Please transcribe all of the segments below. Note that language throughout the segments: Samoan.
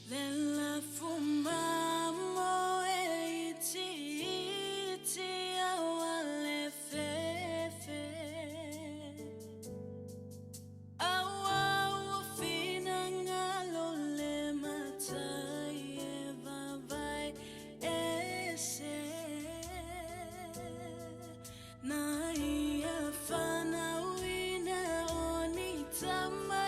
Le lafuma mo e iti iti aua le fefe. Aua ua finagalo le matai e vavae ese. Na ia fanauina o ni tama.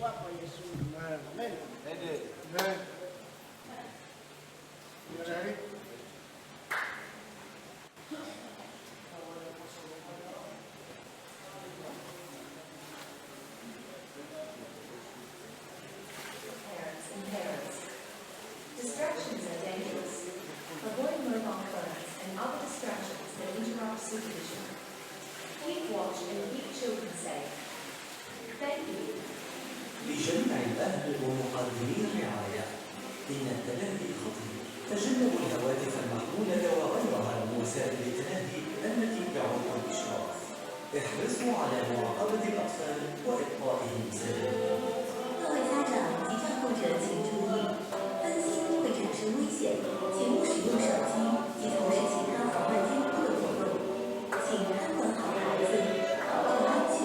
Papa Iesu. Amen. Amen. You ready? Parents and parents. Distractions are dangerous. Avoid mobile phones and other distractions that interrupt supervision. Keep watch and keep children safe. Thank you. لجميع الأهل ومقدمي الرعاية، إن التلهي خطير. تجنبوا الهواتف المحمولة وغيرها من وسائل التلهي التي تعوق الإشراف. احرصوا على مراقبة الأطفال وإبقائهم سالمين. 各位家长及照顾者请注意，分心会产生危险，请勿使用手机及从事其他妨碍监护的活动，请看管好孩子，保证安全。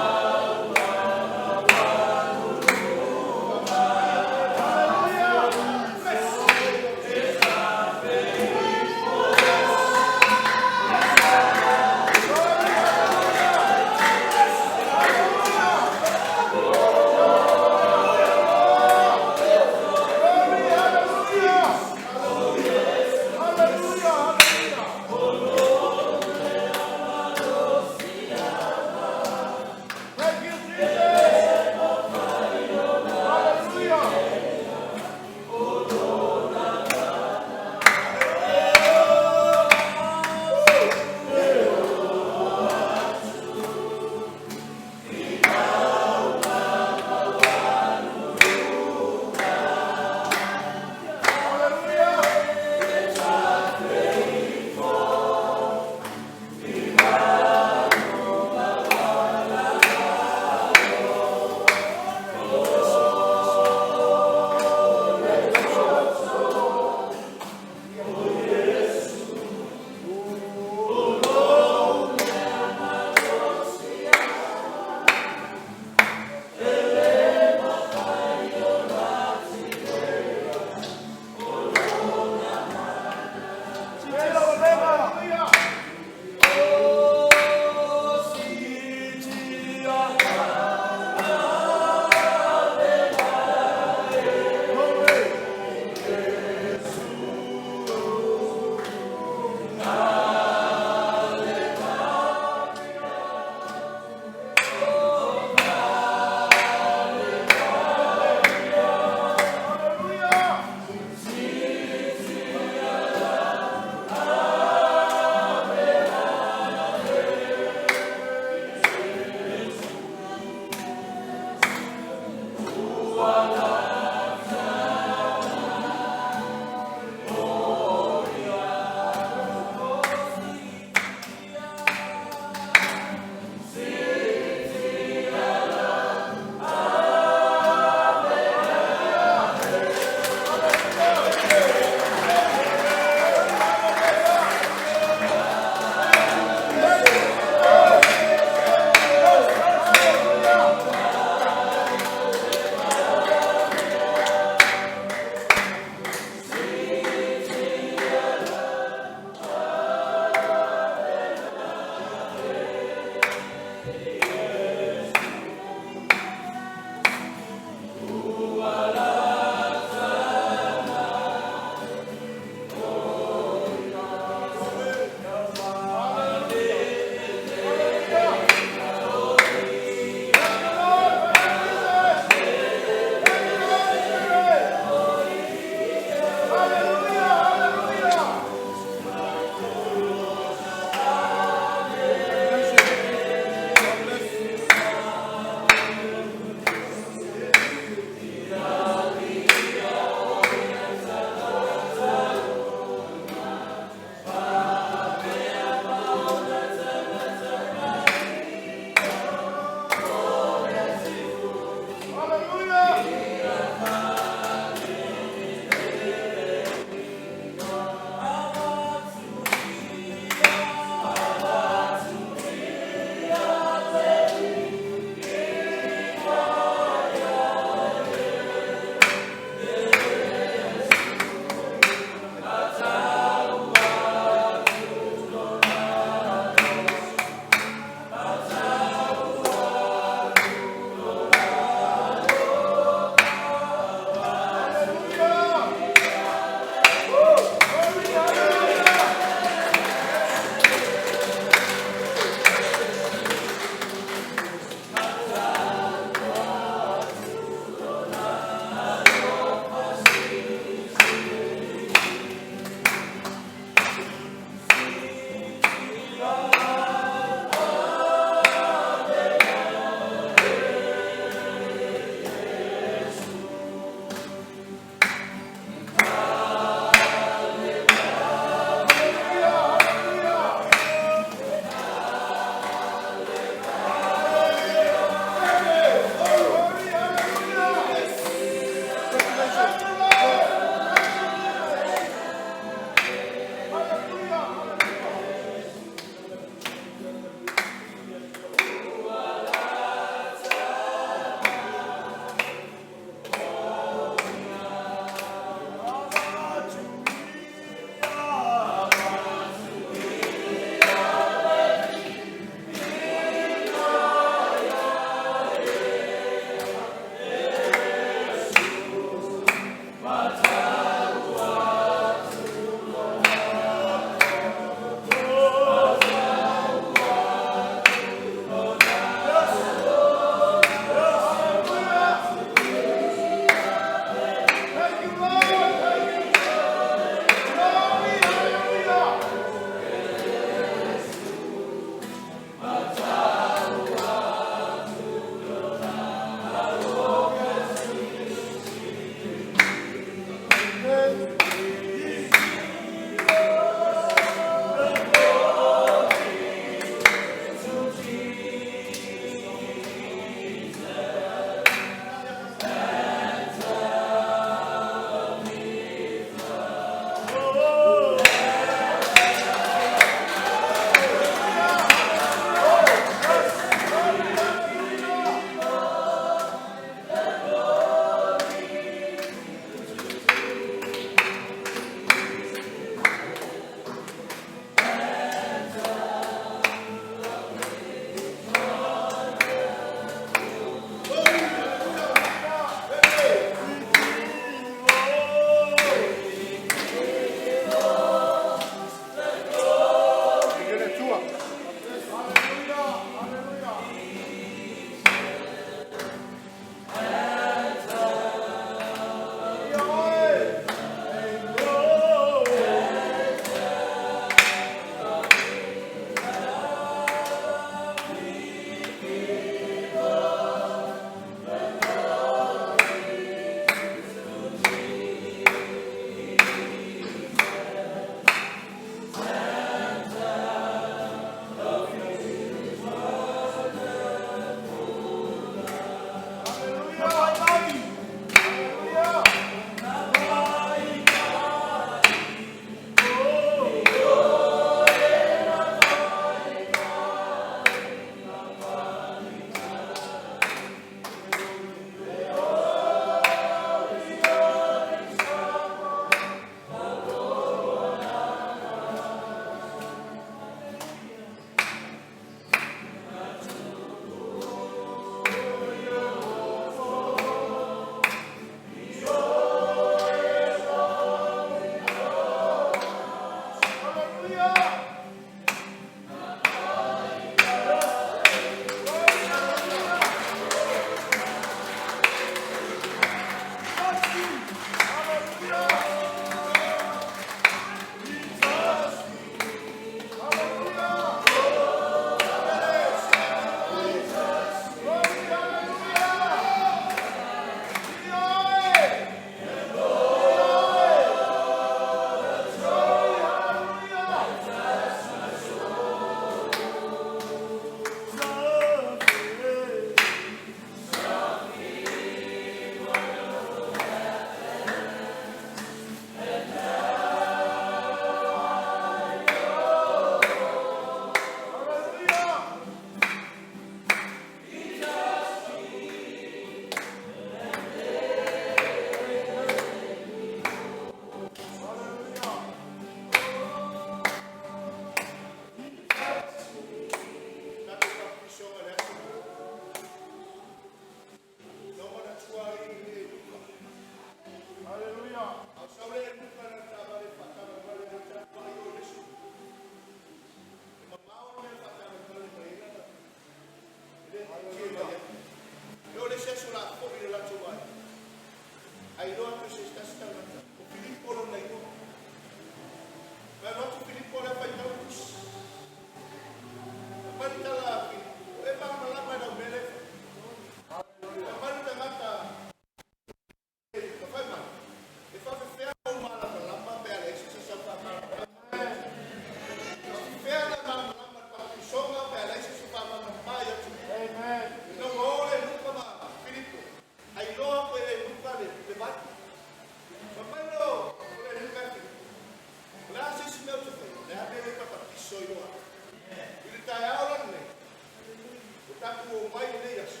tatou omai i lenei aso,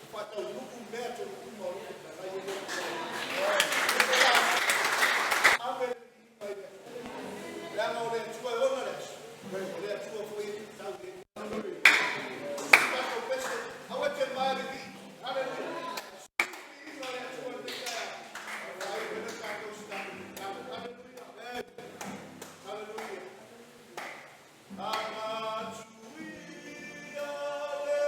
ua faataunuu mea tonu uma o lo o fetalai ai le Atua. Ave le viiga i le Atua. Leaga o le Atua e ona le aso, o le Atua foi e tatau i ai le tatou pese, aua e te ma le vii. Haleluia. Viiga le Atua i lenei taeao. Faaiu ai le tatou i se tatou tatalo. Haleluia. Haleluia. Avatu ia le.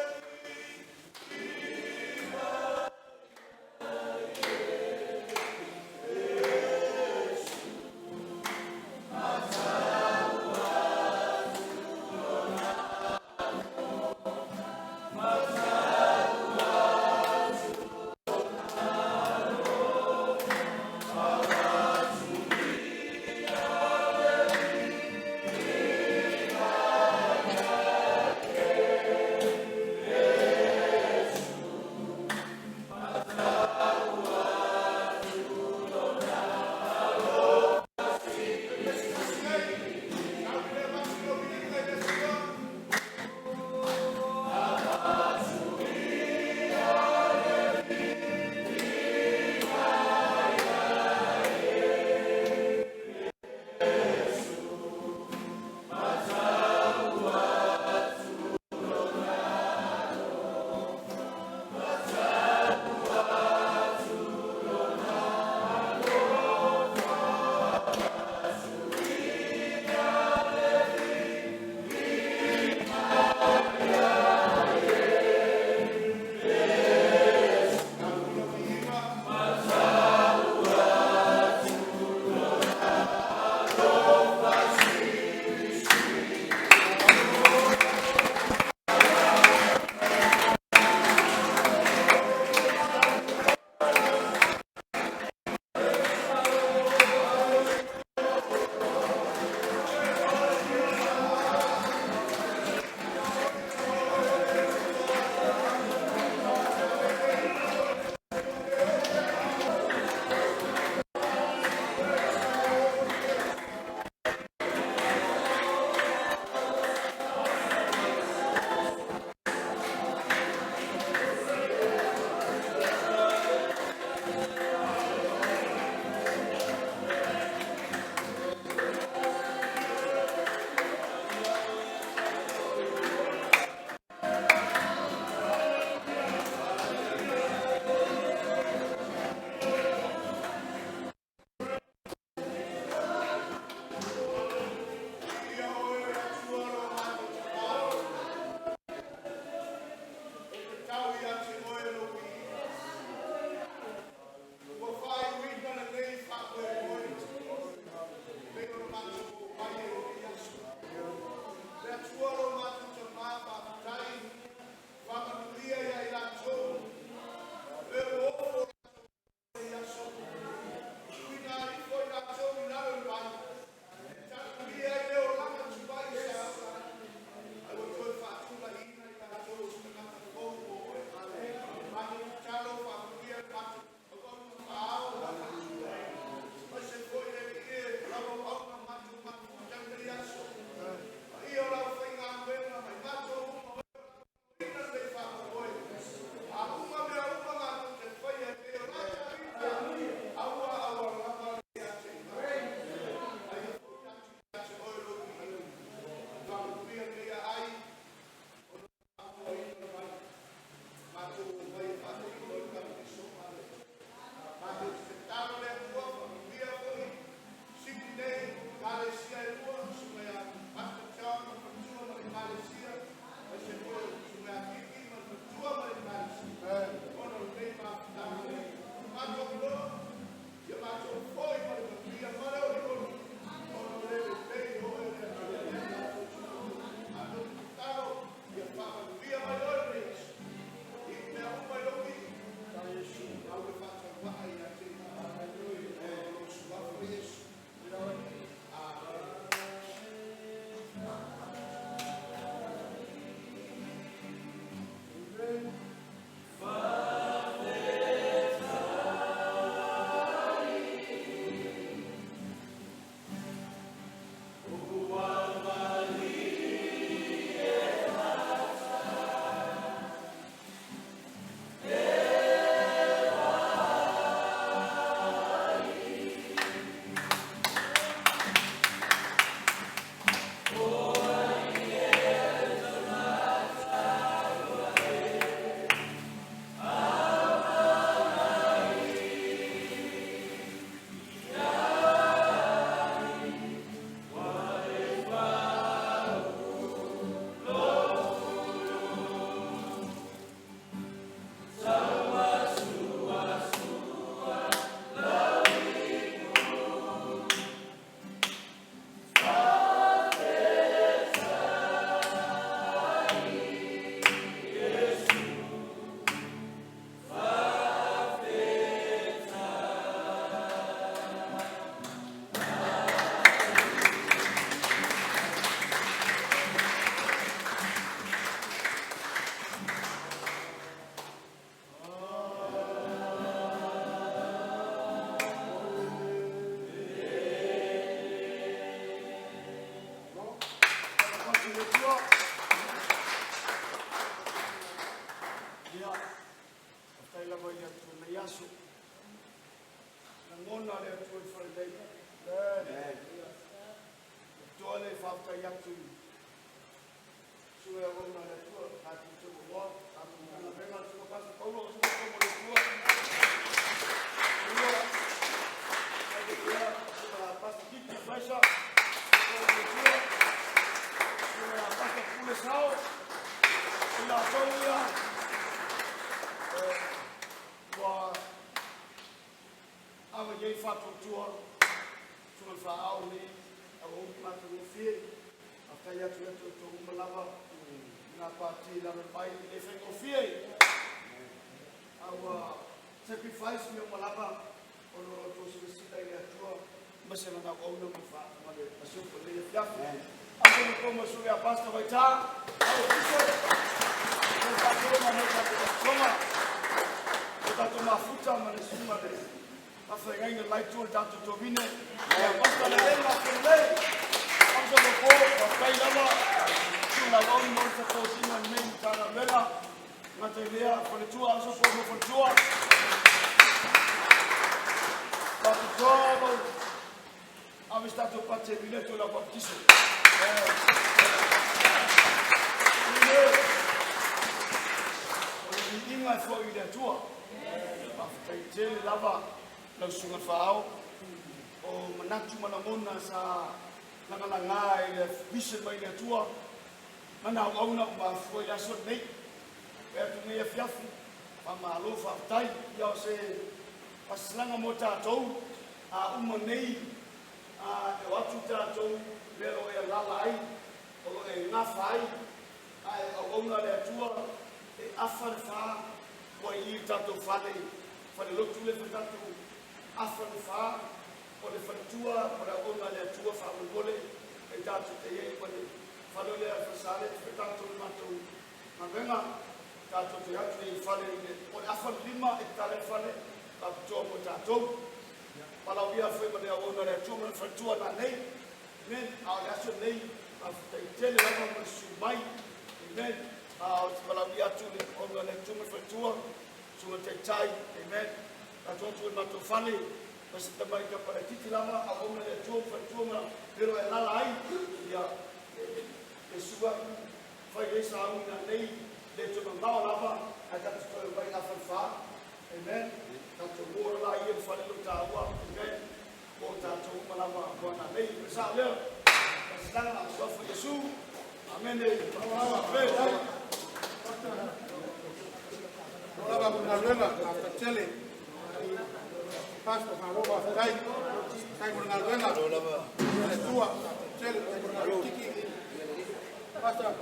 Faafetai atu i susuga i auauna a le Atua, tatou te oloa, tatou Matagaluega, le Susuga Pastor Paulo, susu mo le Atua. Lua, Susuga Pastor Kiki Fraser, mo le Atua. Susuga Pastor Pule Sao, o i latou ia, ua ave i ai le faatuatua, susuga i le faaao lenei aoauli matagofie. Faafetai atu ia te outou uma lava i gapatia i lalo le vai, e le faigofie. A ua sacrifice mea uma lava ona o lo outou silasila i le Atua ma se lana auauna ma le masiofo i lenei afiafi. Aso mo susuga ia Pastor Vaita, au Piso, le faatolo ma le tatou tausoga, o tatou mafuta ma le susuga le faafeagaiga le itu o le tatou tovine. Ia Pastor Lelena Felelei, aso mo po, faafetai lava, susuga la auauna mo le tautino i lenei Matagaluega. Gata i lea, faletua, aso po mo faletua. Faapitoa lau ave se tatou pati e vili atu i lau baptiso. Ine, o le viiga e foi i le Atua. Faafetai tele lava lau susuga i le faaao o manatu ma lagona sa lagalaga i le vision mai le Atua ma na auauna ua mafua i le aso lenei. E atu nei afiafi, faamalo faafetai. Ia o se faasilasilaga mo tatou, a uma nei e o atu tatou mea o lo o e alaala ai, o lo o e gafa ai, ae auauna le Atua e 3:30 ua i i le tatou fale, fale lotu le tatou 3:30 o le faletua o le auauna a le Atua faamolemole e tatou te i ai ma le fale lea fasale e tatou le matou galuega tatou te atu i fale i le o le 4:30 e tatala le fale faapitoa mo tatou. Palauia foi ma le auauna a le Atua ma le faletua nanei. Amen. A o le aso lenei, faafetai tele lava mo le susu mai. Amen. A o te palauia atu le auauna a le Atua ma le faletua, susuga taitai. Amen. Tatou atu i le matou fale, ma se tamai tapalaititi lava, auauna le Atua ma faletua ma mea e alaala ai. Ia, e sua fai ai sauni nanei, le toe mamao lava, ae tatou toe mai 3:30. Amen. Tatou mua la ia le fale lo tāua. Amen. O tatou uma lava mo nanei. O le sao lea. Faasilasilaga, suafa Iesu. Amen. Amen. Lava galuega faafetai Pastor, malo faafetai. Tai mo le galuega. Le Atua, faafetai tele. Tai mo le galuega tiki. Pastor.